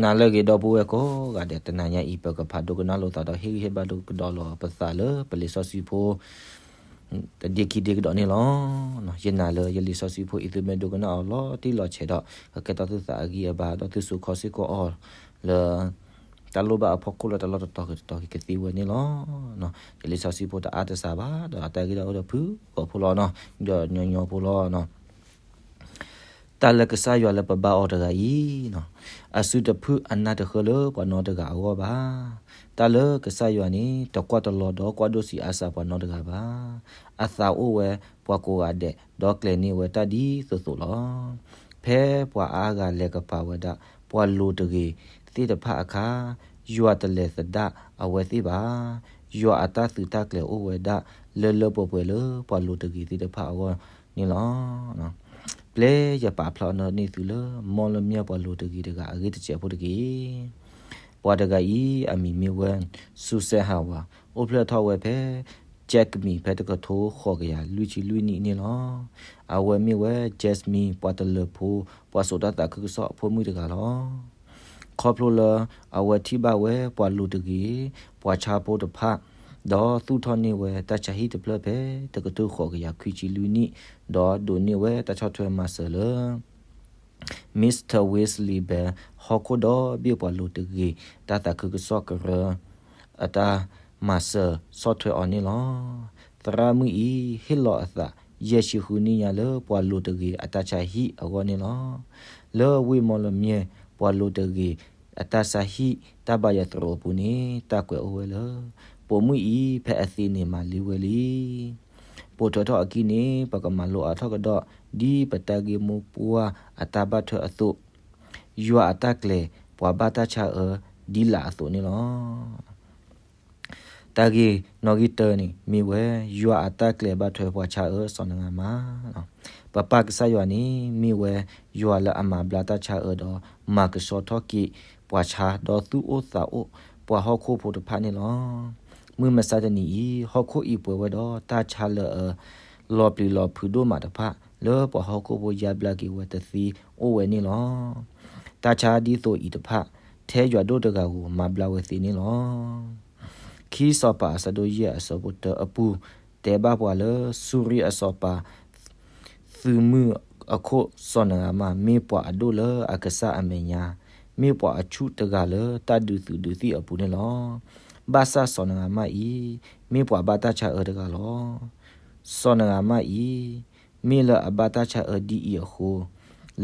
နၤလၢအဂ့ၤ ဒီပုၢ်ဝဲၢ်ကိးဂၤဒဲး, တနၤညါအံၤ ပကဖးဒိကနၣ်လိာ်သးဒီး ဟ့ၣ်ဂံၢ်ဟ့ၣ်ဘါဒိကဒီးလီၤပသးလၢ ပလံာ်စီဆှံဖိ တဒ့ခံဒ့ကဒီးန့ၣ်လီၤ. ယနာ်လၢယလံာ်စီဆှံဖိအံၤ သုမ့ၢ်ဒိကနၣ်အီၤလီၤတံၢ်လီၤဆဲးဒီး ကကဲထီၣ်သုသးအဂံၢ်အဘါ ဒီးသုစိာ်ခီစ့ၢ်ကီးအီၤလၢ တၢ်လိၣ်ဘၣ်အဖီခိၣ်လၢတၢ်လီၢ်တတီၤက့ၤတတီၤက့ၤကသ့ဝဲန့ၣ်လီၤ. ယလံာ်စီဆှံဖိတအါတစှၤဘၣ် ဒီးတၢ်ဂ့ၢ်တၢ်အိၣ်ဒီးဖုၣ်ကိာ်ဖိလီၤနီၤ, ဒီးညီညီဖိလီၤနီၤ. တၢ်လၢကစၢ်ယွၤလၢပဘါအီၤတဂၤအံၤ, အစုတဖုၣ်အနၢ်တဃၢလၢပှၤနီတဂၤအဂီၢ်ဘၣ်. တၢ်လၢကစၢ်ယွၤန့ၣ် တကွၢ်တလီၤဒီးကွၢ်ဒိၣ်ဆံးအါစှၤပှၤနီတဂၤဘၣ်. အသးအိၣ်ဝဲပှၤကိးဂၤဒဲး, ဒီးကျဲၤန့ၢ်ဝဲတၢ်ဒ်သိးသိးလီၤ. ဖဲပှၤအါဂၤလဲၤကပၤဝဲဒၣ် ပှၤလိၤတဂ့ၤသ့ၣ်တဖၣ်အခါ, ယွၤတလဲၤသဒၣ်အဝဲသ့ၣ်ဘၣ်. ယွၤအတၢ်သုးတၢ်ကျဲၤအိၣ်ဝဲဒၣ်လၢလၢပှဲၤပှဲၤလၢပှၤလိၤတဂ့ၤသ့ၣ်တဖၣ်အဂီၢ်န့ၣ်လီၤ. ပျဲယပာ်ဖျါန့ၢ်သုလၢ မီၣ်လမၠဲၣ်ပှၤလိၤတဂ့ၤတဂၤအဂ့ၢ်တစဲးဖိတက့ၢ်. ပှၤတဂၤအံၤအမံၤမ့ၢ်ဝဲ စူစဲၣ်ဟးဝၤ, အိၣ်ဖျဲၣ်ထီၣ်ဝဲဖဲ ကၠဲးကမံၤ ဖဲတကထိဃိးကယၤလွံၢ်ဆံလွံၢ်နံၣ်န့ၣ်လီၤ. အဝဲမ့ၢ်ဝဲ Jasmine ပှၤတလၢၤဖိ, ပှၤစိာ်တၢ်သးခုကစီၣ်အဖိမုၣ်တဂၤလီၤ. ခီဖျိလၢအဝဲထံၣ်ဘၣ်ဝဲပှၤလိၤတဂ့ၤ, ပှၤဆါဖိတဖၣ်, ဒီးသူၣ်ထီၣ်န့ၢ်ဝဲတၢ်ဆါဟံၣ်တဖျၢၣ်ဖဲ တကထိဃိးကယၤခွံဆံလွံၢ်နံၣ်, ဒီးဒိးန့ၢ်ဝဲတၢ်ဆီၣ်ထွဲမၤစၢၤလၢ Mister Wesley Bell ဟီၣ်ခိၣ်ဒီဘ့ၣ်ပှၤလိၤတဂ့ၤ တၢ်သးခုကစီၣ်ကရၢ အတၢ်မၤစၢၤဆီၣ်ထွဲအီၤန့ၣ်လီၤ. သရၣ်မုၣ်အံၤ ဟ့ၣ်လီၤအသး ယဲၢ်ဆံဃုနံၣ်ညါလၢပှၤလိၤတဂ့ၤအတၢ်ဆါဟံၣ်အဂီၢ်န့ၣ်လီၤ. လၢဝ့ၢ်မီၣ်လမၠဲၣ် ပှၤလိၤတဂ့ၤအတၢ်ဆါဟံၣ်တၢ်ဘါယွၤသရိာ်အပူၤန့ၣ် တၢ်ကွဲးအိၣ်ဝဲလၢ ပိာ်မုၣ်အံၤဖဲအသ့န့ၣ်မၤလံဝဲလံ. ပိာ်ထွဲထီၣ်အခံန့ၣ် ပကမၤလိအါထီၣ်ကဒီး ဒ်ပတၢ်ဂ့ၢ်မိၢ်ပှၢ်အတၢ်ဘၣ်ထွဲအသိး, ယွၤအတၢ်ကျဲၤပှၤဘၣ်တၢ်ဆါအၢ ဒ်လာ်အသိးန့ၣ်လီၤ. တၢ်ဂ့ၢ်နီၣ်ဂံၢ်တၢန့ၣ်မ့ၢ်ဝဲ ယွၤအတၢ်ကျဲၤဘၣ်ထွဲပှၤဆါအၢ စီၤနဂၤမါ. ပပၢ်ကစၢ်ယွၤန့ၣ် မ့ၢ်ဝဲယွၤလၢအမၤဘျါတၢ်ဆါအၢဒီး မၤကဆှီထီၣ်က့ၤပှၤဆါ ဒီးသူၣ်အိၣ်သးအိၣ်ပှၤဟီၣ်ခိၣ်ဖိတဖၣ်န့ၣ်လီၤ. မုၢ်မဆါတနံၤအံၤ ဟီၣ်ခိၣ်အံၤပှဲၤဝဲဒီးတၢ်ဆါလၢအ လီၤပျံၤလီၤဖုးဒိၣ်မးတဖၣ် လၢပှၤဟီၣ်ခိၣ်ဖိယါဘျါက့ၤဝဲတသ့အိၣ်ဝဲန့ၣ်လီၤ. တၢ်ဆါဒ်သိးအံၤတဖၣ် ထဲယွၤဒိၣ်တဂၤဧိၤ မၤဘျါဝဲသ့န့ၣ်လီၤ. ခံစီၤပၤအဆၢဒိၣ်ယဲၢ်အဆၢဖိတၢအပူၤ တဲဘၣ်ပှၤလၢ စူရံအစီၤပၤ သုးမုၢ်အခိၣ်စီၤနဂၤမါ မ့ၢ်ပှၤအဒိၣ်လၢအကစၢ်အမဲာ်ညါ, မ့ၢ်ပှၤအဆူၣ်တဂၤလၢတၢ်ဒုးသုးဒုးသံၣ်အပူၤန့ၣ်လီၤ. ဘၣ်ဆၣ်စီၤနဂၤမါအံၤ မ့ၢ်ပှၤဘၣ်တၢ်ဆါအၢတဂၤလီၤ. စီၤနဂၤမါအံၤ မ့ၢ်လၢအဘၣ်တၢ်ဆါအၢဒ်အံၤအဃိ,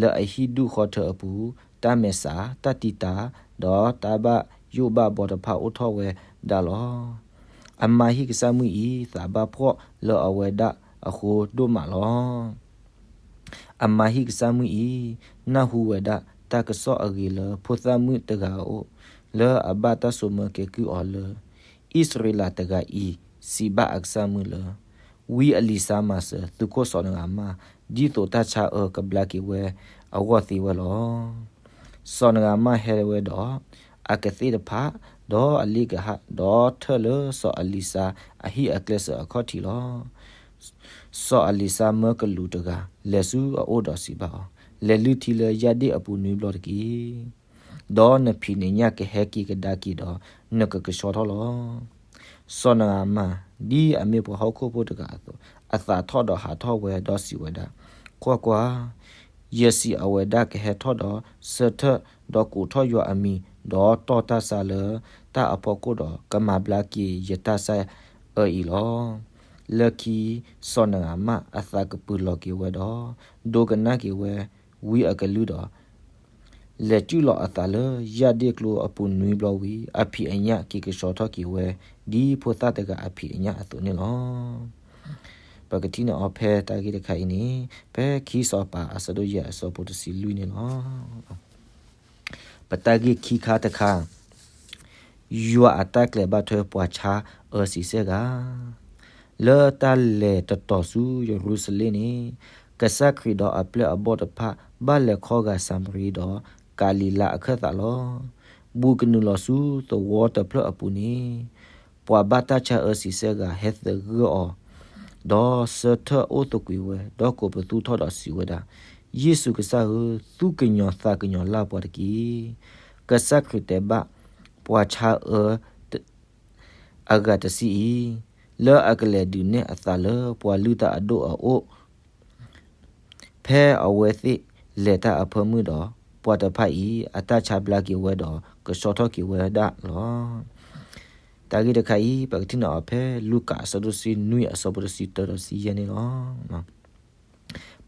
လၢအဟံၣ်ဒူၣ်ဃီထၢအပူၤ, တၢ်မဲာ်ဆှး, တၢ်တံာ်တာ်, ဒီးတၢ်ဘၣ်ယိၣ်ဘၣ်ဘီတဖၣ်အိၣ်ထီၣ်ဝဲဒၣ်လီၤ. အမါဟံၣ်ကစၢ်မုၣ်အံၤ သးဘၣ်ဖှီၣ်လၢအဝဲဒၣ်အဃိဒိၣ်မးလီၤ. အမါဟံၣ်ကစၢ်မုၣ်အံၤ နၢ်ဟူဝဲဒၣ်တၢ်ကစီၣ်အဂ့ၤလၢဖိသၣ်မုၣ်တဂၤအအိၣ်, လၢအဘၣ်တၢ်စိာ်မၢကဲကုၢ်အီၤလၢ အံၣ်စရ့လးတဂၤအံၤ စံးဘၣ်အကစၢ်မုၣ်လၢ ဝံအလံၤစါမၤစၢၤသုးခိၣ်စီၤနဂၤမါ ဒ်သိးတၢ်ဆါအၢကဘျါက့ၤဝဲအဂီၢ်သ့ဝဲလီၤ. စီၤနဂၤမါဟဲဝဲဒီး အကသ့ၣ်တဖၣ်, ဒီးအလ့ၣ်ကဟၣ်, ဒီးထၢၣ်လၢစီၤအလံၤစါအဟံၣ်အကျဲစၢၤအခီၣ်ထံးလီၤ. စီၤအလံၤစါမၢကလူးတဂၤ လဲၤဆူအအိၣ်ဒီးစံးဘၣ်အီၤ, လဲၤလုၢ်ထံလၢယၣ်ဒ့ၣ်အပူၤနွံဘျီတက့ၢ်. ဒီးနဖံးနညၣ်ကဟဲက့ၤကဒါက့ၤဒီး နကကဆှီထီၣ်လီၤ. စီၤနဂၤမါ ဒ်အမ့ၢ်ပှၤဟီၣ်ခိၣ်ဖိတဂၤအသိး, အသးထီၣ်ဒီးဟးထီၣ်ဝဲဒီးစံးဝဲဒၣ်, ကွၢ်ကွၢ်, ယစံးအဝဲဒၣ်ကဟဲထီၣ်ဒီးဆၢထၢၣ်, ဒီးကိးထီၣ်ယွၤအမံၤ, ဒီးတီၢ်တၢ်ဆါလၢတၢ်အဖီခိၣ်ဒီး ကမၤဘျါက့ၤယတၢ်ဆါအၢအံၤလီၤ. လၢခံ စီၤနဂၤမါအသးကပုာ်လီၤက့ၤဝဲဒီး ဒိကနၣ်က့ၤဝဲ ဝံအကလုၢ်ဒီး လဲၤစုၣ်လီၤအသးလၢယၣ်ဒ့ၣ်ကျိအပူၤနွံဘျီဝံၤ အဖံးအညၣ်က့ၤကဆှီထီၣ်က့ၤဝဲ ဒ်ဖိသၣ်တဂၤအဖံးအညၣ်အသိးန့ၣ်လီၤ. ပကထံၣ်န့ၢ်အီၤဖဲတၢ်ဂ့ၢ်တခါအံၤန့ၣ် ဖဲခံစီၤပၤအဆၢဒိၣ်ယဲၢ်အဆၢဖိတဆံလွံၢ်န့ၣ်လီၤ. ပတၢ်ဂ့ၢ်ခံခါတခါ ယွၤအတၢ်ကျဲၤဘၣ်ထွဲပှၤဆါအၢစံးစဲၣ်ဂၤ, လၢတၢ်လဲၤတတီၤဆူယရူၤၡလ့ၣ်န့ၣ် ကစၢ်ခရံာ်ဒီးအပျဲၢ်အဘီၣ်တဖၣ် ဘၣ်လဲၤခီဂာ်စၤမရံဒီးကၤလံၤလါအခၢၣ်သးလီၤ. ဘူးကနုာ်လီၤဆူသဝီတဖျၢၣ်အပူၤန့ၣ် ပှၤဘၣ်တၢ်ဆါအၢစံးစဲၣ်ဂၤဟဲသဂၢၢ်အီၤ, ဒီးဆၢထၢၣ်အိၣ်သကွံးဝဲ, ဒီးကိးပသူထီၣ်ဒီးစံးဝဲဒၣ်, ယ့ၣ်ၡူးကစၢ်ဧၢ, သူၣ်ကညီၤသးကညီၤလၢ်ပှၤတက့ၢ်. ကစၢ်ခရံာ်တဲဘၣ်ပှၤဆါအၢ အဂၤတဆံအံၤ, လၢအကလဲၤဒုးနဲၣ်အသးလၢပှၤလုၢ်တၢ်အဒိၣ်အအိၣ် ဖဲအဝဲသ့ၣ်လဲၤတၢ်အဖၢမုၢ်ဒီး, ပှၤတဖၣ်အံၤ အတၢ်ဆါဘျါက့ၤဝဲဒီး ကဆှီထီၣ်က့ၤဝဲဒၣ်လီၤ. တၢ်ဂ့ၢ်တခါအံၤ ပကထံၣ်န့ၢ်အီၤဖဲ လူၤကၣ်အဆၢဒိၣ်တဆံနွံ အဆၢဖိတဆံတၢဒီးတဆံယဲၢ်န့ၣ်လီၤ.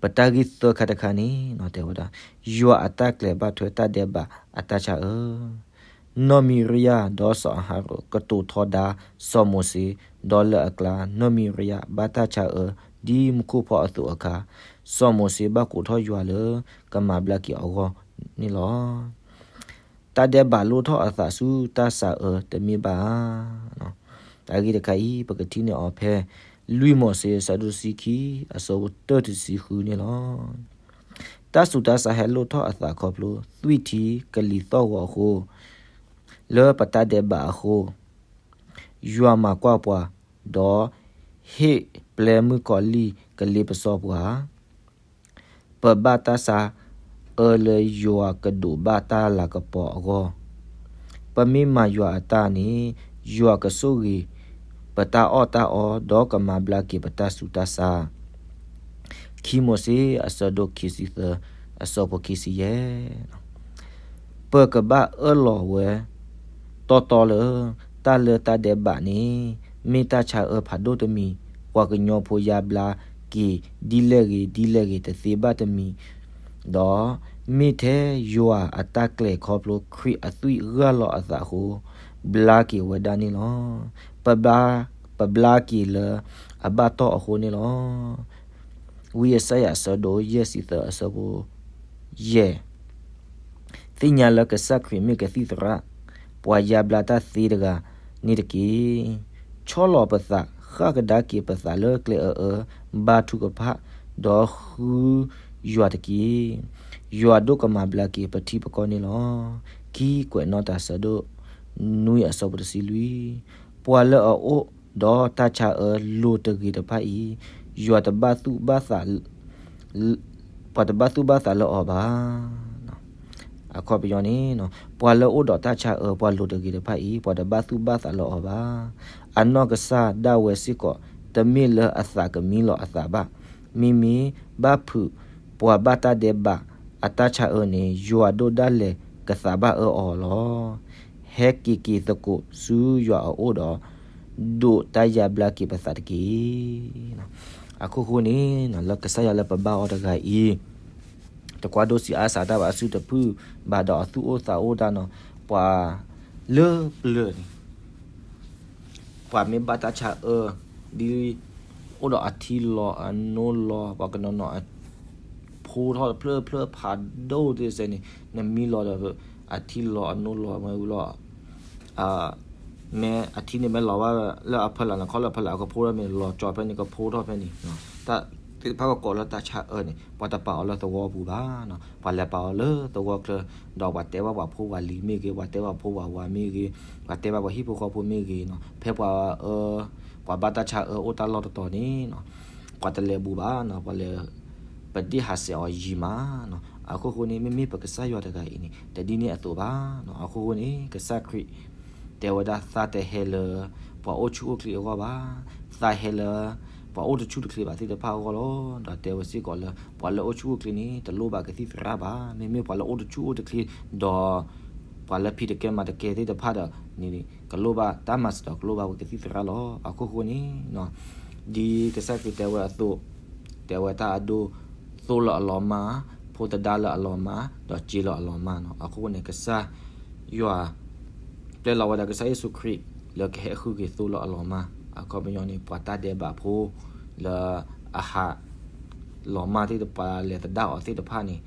ပတၢ်ဂ့ၢ်သၢခါတခါန့ၣ် တဲဝဲဒၣ် ယွၤအတၢ်ကျဲၤဘၣ်ထွဲတၢ်ဒဲးဘးအတၢ်ဆါအၢ. နီၢ်မံရယၤဒီးစီၤအၤဟရိၣ် ကတိၤထီဒါစီၤမိၤၡ့, ဒီးလၢအကျါ နီၢ်မံရယၤဘၣ်တၢ်ဆါအၢ ဒ်မူခိၣ်ဖီအသိးအခါ, စီၤမိၤၡ့ဘၣ်ကိးထီၣ်ယွၤလၢကမၤဘျါက့ၤအဂီၢ်န့ၣ်လီၤ. တၢ်ဒဲးဘးလိၣ်ထီၣ်အသးဆူတၢ်ဆါအၢတမ့ၢ်ဘၣ်ဧါ. တၢ်ဂ့ၢ်တခါအံၤ ပကထံၣ်န့ၢ်အီၤဖဲ လွံၢ်မိၤၡ့ အဆၢဒိၣ်တဆံခံ အဆၢဖိတၢတုၤတဆံဃုန့ၣ်လီၤ. တၢ်ဆူးတၢ်ဆါဟဲလိၣ်ထီၣ်အသးခီဖျိ သွံၣ်ထံကလံၤသီၣ်ဂီၤအဃိ, လၢပတၢ်ဒဲးဘးအဃိ, ယွၤမၤကွၢ်ပှၤ, ဒီးဟ့ၣ်ပျဲမုၣ်ကီၤလံၢ်ကလ့ပစီပှၤ ပဘၣ်တၢ်ဆါအၢလၢယွၤကဒိးဘၣ်တၢ်လၤကပီၤအဂီၢ်, ပမ့ၢ်မၤယွၤအတၢ်န့ၣ် ယွၤကဆိၣ်ဂ့ၤပတၢ်အီၣ်တၢ်အီ ဒီးကမၤဘျါက့ၤပတၢ်ဆူးတၢ်ဆါ. ခံမိၤၡ့ အဆၢဒိၣ်ခံဆံသၢ အဆၢဖိခံဆံယဲၢ် ပကဘၣ်အၢၣ်လီၤဝဲတီတီလၢ တၢ်လၢတၢ်ဒဲးဘးန့ၣ် မ့ၢ်တၢ်ဆါအၢဖးဒိၣ်တမံၤ ပှၤကညီဖိယါဘျါက့ၤဒ်လဲၣ်ဂ့ၤ ဒ်လဲၣ်ဂ့ၤတသ့ဘၣ်တမံၤ, ဒီးမ့ၢ်ထဲယွၤအတၢ်ကျဲၤခီဖျိခရံာ်အသွံၣ်ဂၢ်လီၤအသးအဃိ ဘျါက့ၤဝဲဒၣ်န့ၣ်လီၤ. ပဘျါ, ပဘျါက့ၤလၢအဘၣ်တီၢ်အဃိန့ၣ်လီၤ. ဝံယၡါယၤအဆၢဒိၣ်ယဲၢ်ဆံသၢအဆၢဖိ ယဲၢ်, သ့ၣ်ညါလၢကစၢ်ခရံာ်မ့ၢ်ကသံၣ်သရၣ်, ပှၤယါဘျါတၢ်သ့တဂၤန့ၣ်တက့ၢ်. ဆီၣ်လီၤပသး ဃၣ်ကဒါက့ၤပသးလၢကျဲအၢအၢ ဘါထုကဖၣ်, ဒီးဃုယွၤတက့ၢ်. ယွၤဒိၣ်ကမၤဘျါက့ၤပထံပကီၢ်န့ၣ်လီၤ. ခံကွဲးနီၣ်တၢ်ဆၢဒိၣ်နွံအဆၢဖိတဆံလွံၢ်, ပှၤလၢအအိၣ်ဒီးတၢ်ဆါအၢလိၤတဂ့ၤတဖၣ်အံၤ, ယွၤတဘၣ်သူၣ်ဘၣ်သး ပှၤတဘၣ်သူၣ်ဘၣ်သးလၢအီၤဘၣ်. အခီပညီန့ၣ်, ပှၤလၢအိၣ်ဒီးတၢ်ဆါအၢ ပှၤလိၤတဂ့ၤတဖၣ်အံၤ ပှၤတဘၣ်သူၣ်ဘၣ်သးလၢအီၤဘၣ်. အနီၢ်ကစၢ်ဒၣ်ဝဲစ့ၢ်ကီး တမ့ၢ်လၢအသးကမံလီၤအသးဘၣ်. မ့မ့ၢ်ဘၣ်ဖုးပှၤဘၣ်တၢ်ဒဲးဘးအတၢ်ဆါအၢန့ၣ် ယွၤဒိၣ်ဒၣ်လဲာ်ကသးဘၣ်အၢအီၤလီၤ. ဟဲက့ၤက့ၤသကိးဆူယွၤအအိၣ်ဒီး ဒိးတၢ်ယါဘျါက့ၤပသးတက့ၢ်. အခိၣ်ဃိန့ၣ် လၢကစၢ်ယွၤလၢပဘါအီၤတဂၤအံၤ တကွၢ်ဒိၣ်ဆံးအါစးတၢ်ဘၣ် အစုတဖုၣ်ဘၣ်ဒီးအသူၣ်အိၣ်သးအိၣ်တၢ်နီၤ, ပှၤလၢပျၢၤန့ၣ် ပှၤမ့ၢ်ဘၣ်တၢ်ဆါအၢ ဒ်အိၣ်ဒီးအထံလီၤအနိလီၤ ပှၤကနီၤနီၤ ဖိထီၣ်တဖျၢၣ်ဖျၢၣ်ဖးဒိၣ်တစဲးန့ၣ် နမံလီၤဒီး အထံလီၤအနိလီၤမ့ၢ်ဝံၤလီၤ မ့ၢ်အထံန့ၣ်မ့ၢ်လီၤဘၣ်လၢအဖီလာ်န့ၣ် ခီလၢအဖီလာ်ကဖိထီၣ်ဖဲန့ၣ် လီၤကၠီဖဲန့ၣ် ကဖိထီၣ်ဖဲန့ၣ်, တၢ်သ့ၣ်တဖၣ်ကကိးလၢတၢ်ဆါအၢန့ၣ် ပှၤတပာ်အီၤလၢသဝီပူၤဘၣ်. ပှၤလဲၤပာ်အီၤလၢသဝီချၢ ဒီးပှၤတဲဘၣ်ပှၤဖိပှၤလံၤမ့ၢ်ဂ့ၤ, ပှၤတဲဘၣ်ဖိပှၤဝၤမ့ၢ်ဂ့ၤ, ပှၤတဲဘၣ်ပှၤဟံၣ်ဖိဃီဖိမ့ၢ်ဂ့ၤနီၤ, ဖဲပှၤအၢ ပှၤဘၣ်တၢ်ဆါအၢအိၣ်တၢ်လီၢ်တတီၤန့ၣ် ပှၤတလဲၤဘူးဘၣ်နီၤ, ပှၤလဲၤ ပဒ့ၣ်ဟးဆှဲးအီၤယံာ်မးနီၤ. အခိၣ်ဃိန့ၣ် မ့မ့ၢ်ပကစၢ်ယွၤတဂၤအံၤန့ၣ် တဒ်န့ၣ်အသိးဘၣ်နီၤ. အခိၣ်ဃိန့ၣ် ကစၢ်ခရံာ် တဲဝဲဒၣ်သးတဟဲလၢ ပှၤအိၣ်ဆူၣ်အိၣ်ချ့အဂီၢ်ဘၣ်, သးဟဲလၢ ပှၤအိၣ်တဆူၣ်တချ့ဘၣ်သ့ၣ်တဖၣ်အဂီၢ်လီၤ. ဒီးတဲဝဲစ့ၢ်ကီးလၢ ပှၤလၢအိၣ်ဆူၣ်အိၣ်ချ့န့ၣ် တလိၣ်ဘၣ်ကသံၣ်သရၣ်ဘၣ်. မ့မ့ၢ်ပှၤလၢအိၣ်တဆူၣ်အိၣ်တချ့ ဒီး ပှၤလၢဖံးတကဲမၤတကဲသ့ၣ်တဖၣ်ဒီး န့ၣ် ကလိၣ်ဘၣ်တၢ်မၤစၢၤဒီးကလိၣ်ဘၣ်ဝဲကသံၣ်သရၣ်လီၤ. အခိၣ်ဃိန့ၣ် ဒ်ကစၢ်ခရံာ်တဲဝဲအသိး, တဲဝဲတၢ်အဒိ သိလၢအလီၤမၢ်, ဖိသဒါလၢအလီၤမၢ်, ဒီးစ့လၢအလီၤမၢ်နီၤ. အခိၣ်ဃိန့ၣ် ကစၢ်ယွၤ ပျဲလီၤဝဲဒၣ်ကစၢ်ယ့ၣ်ၡူးခရံာ် လၢကဟဲဃုက့ၤသိလၢအလီၤမၢ်. အခီပညီန့ၣ် ပှၤတၢ်ဒဲးဘးဖိ လၢအဟး လီၤမၢ်သ့ၣ်တဖၣ် ပှၤလဲၤသဒၣ်အီၤသ့ၣ်တဖၣ်န့ၣ်,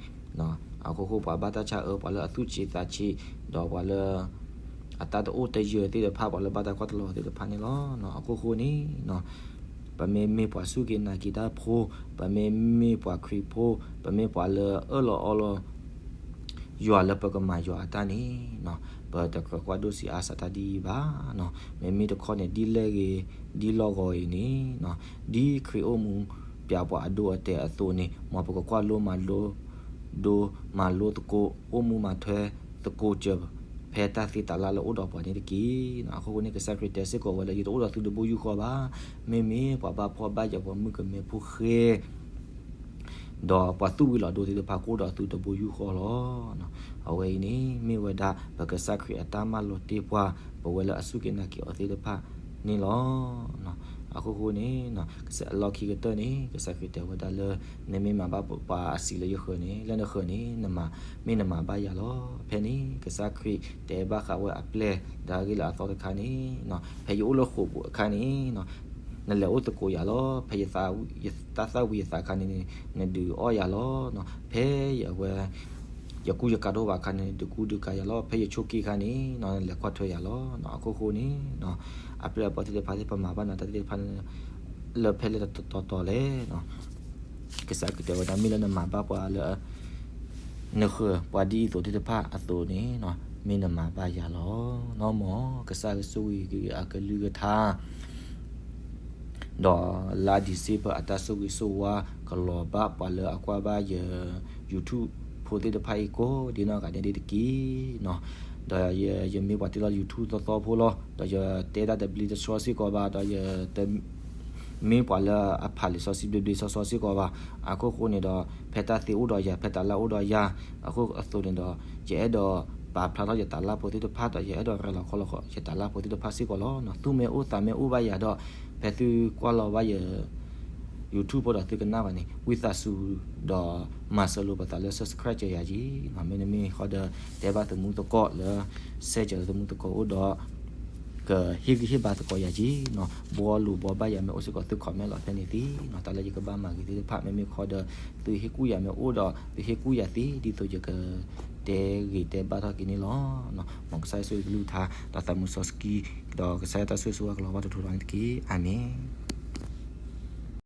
အခိၣ်ဃိပှၤဘၣ်တၢ်ဆါအၢ ပှၤလၢအသူၣ်ဆံးသးဆံး ဒီးပှၤလၢ အတၢ်တအိၣ်တယၢၤသ့ၣ်တဖၣ် ပှၤလၢဘၣ်တၢ်ကွၢ်တလီၤသ့ၣ်တဖၣ်န့ၣ်လီၤ. အခိၣ်ဃိန့ၣ် ပမ့မ့ၢ်ပှၤစူၢ်က့ၤနာ်က့ၤတၢ်ဖိ, ပမ့မ့ၢ်ပှၤခရံာ်ဖိ, ပမ့ၢ်ပှၤလၢအၢၣ်လီၤအီလီၤ ယွၤလၢပကမၤယွၤအတၢ်န့ၣ်, ပတကြၢးကွၢ်ဒိၣ်ဆံးအါစးတၢ်ဒ်အံၤဘၣ်. မ့မ့ၢ်တခီန့ၣ် ဒ်လဲၣ်ဂ့ၤ ဒ်လီၢ်ဂီၤအံၤန့ၣ်, ဒ်ခရံာ်အိၣ်မူပျဲပှၤအဒိအတဲာ်အသိးန့ၣ် မ်ပကကွၢ်လိမၤလိ ဒိမၤလိသကိး အိၣ်မူမၤထွဲသကိးစၢၤ ဖဲတၢ်သ့တၢ်လၢ်လၢအိၣ်ဒီးပှၤန့ၣ်တက့ၢ်. အဃိဃိန့ၣ် ကစၢ်ခရံာ်တဲစ့ၢ်ကီးဝဲလၢ ယတအိၣ်ဒီးသုတဘိယူၢ်ဃီဘၣ်. မ့မ့ၢ်ပှၤဘၣ်ဖှီၣ်ဘၣ်ယာ် ပှၤမုၣ်ကမဲဖိဃဲ ဒီးပှၤသူၣ်ဝံၤလီၤဒိသ့ၣ်တဖၣ် ကအိၣ်ဒီးသုတဘိယူၢ်ဃီလီၤ. အဝဲအံၤန့ၣ် မ့ၢ်ဝဲဒၣ် ပကစၢ်ခရံာ်အတၢ်မၤလိာ်တ့ၢ်ပှၤ ပဝဲလၢအစူၢ်က့ၤနာ်က့ၤအီၤသ့ၣ်တဖၣ်န့ၣ်လီၤ. အဃိဃိန့ၣ် အလီၢ်ခံကတၢၢ်န့ၣ် ကစၢ်ခရံာ်တဲဝဲဒၣ်လၢ နမ့ၢ်မၤဘၣ်ပှၤအဆံးလၢယဃၢၤန့ၣ် လၢနဃၢၤန့ၣ် မ့ၢ်နမၤဘၣ်ယၤလီၤ. ဖဲန့ၣ် ကစၢ်ခရံာ်တဲဘၣ်ဃးဝဲအပျဲၢ် ဒီးအဂ့ၢ်လၢအသီတခါန့ၣ် ဖဲယအိၣ်လၢဃိာ်ပူၤအခါန့ၣ် နလဲၤအိၣ်သကိးယၤလီၤ. ဖဲယ တၢ်သၣ်ဝံၤအသးအခါန့ၣ် နဒုးအီၣ်ယၤလီၤ. ဖဲယဝဲ ယကူယကၤဒိၣ်ဘၣ်အခါန့ၣ် နဒုးကူဒုးကၤယၤလီၤ. ဖဲယဆိးက့အခါန့ၣ် နလဲၤကွၢ်ထွဲယၤလီၤ. အဃိဃိန့ၣ် အပျဲၢ်အဘီၣ်သ့ၣ်တဖၣ်သ့ၣ် ပမၤဘၣ်နၤတၢ်သ့ၣ်တဖၣ် လၢဖဲလဲၣ်တတီၤတီၤလဲၣ်. ကစၢ်ခရံာ်တဲဝဲဒၣ် မ့ၢ်လၢနမၤဘၣ်ပှၤလၢ နဃၢၤပှၤဒ်အံၤအသိးသ့ၣ်တဖၣ်အသိးန့ၣ် မ့ၢ်နမၤဘၣ်ယၤလီၤ. နီၢ်မီၢ် ကစၢ်ကဆိၣ်ဂ့ၤက့ၤအကလုၢ်ကထါ ဒီးလါ December အတၢ်ဆိၣ်ဂ့ၤဆိၣ်ဝါ ကလီၤဘၣ်ပှၤလၢအကွၢ်ဘၣ်ယ YouTube ဖိသ့ၣ်တဖၣ်အံၤကိးဒ်နီၢ်ဂၤဒဲးန့ၣ်တက့ၢ်. ဒီးယမ့ၢ်ပှၤတ့လီၤ YouTube သီသီဖိလီၤ. ဒီးယတဲတၢ်တဘျ့တဆှီစ့ၢ်ကီးဘၣ်, ဒီးယတ မ့ၢ်ပှၤလၢအဖးလံာ်စီဆှံဘျ့ဘျ့ဆှီဆှီစ့ၢ်ကီးဘၣ်. အခိၣ်ဃိန့ၣ်ဒီး ဖဲတၢ်သ့အိၣ်ဒီးယၤ, ဖဲတၢ်လၢ်အိၣ်ဒီးယၤ, အဃိအသိးန့ၣ်ဒီး ယအဲၣ်ဒိးပာ်ဖျါထီၣ်ယတၢ်လၢ်ဖိသ့ၣ်တဖၣ်ဒီး ယအဲၣ်ဒိးရၤလီၤခီလီၤဃီၤ ယတၢ်လၢ်ဖိသ့ၣ်တဖၣ်စ့ၢ်ကီးလီၤ. သူၣ်မ့ၢ်အိၣ်သးမ့ၢ်အိၣ်ဘၣ်ယၤဒီး ဖဲသုကွၢ်လီၤဘၣ်ယ YouTube ဖိဒီးသုကနၣ်ဘၣ်န့ၣ် ဝံသးစူၤ ဒီးမၤစၢၤလိာ်ပသးလၢ subscribe ကၢၤယၤက့ၤနီၤ. မ့တမ့ၢ်ဃီဒီး တဲဘၣ်သမူသကိးလၢ share ကၢၤလၢသမူသကိးအိၣ်ဒီး ကဟ့ၣ်ဂံၢ်ဟ့ၣ်ဘါသကိးယၤက့ၤနီၤ. ဘှီလိာ်ဘှီဘၣ်ယၤမ့ၢ်အိၣ်စ့ၢ်ကီး သု comment လီၤဖဲန့ၣ်သ့နီၤ. တၢ်လၢယကဘၣ်မၤဂ့ၤသ့ၣ်တဖၣ် မ့မ့ၢ်ဃီဒီး သုဟ့ၣ်ကူၣ်ယၤမ့ၢ်အိၣ်ဒီး သုဟ့ၣ်ကူၣ်ယၤသ့ ဒ်သိးယကတဲဂ့ၤတဲဘၣ်ထီၣ်က့ၤန့ၣ်လီၤ. မ်ကစၢ်ယွၤဆိၣ်ဂ့ၤကလုၢ်ကထါ ဒီးသးမုာ်စီဆှံ ဒီးကစၢ်ယွၤတၢ်ဆိၣ်ဂ့ၤဆိၣ်ဝါကလီၤဘၣ်ထူထူဒီးန့ၣ်တက့ၢ်. အၤမ့ၣ်.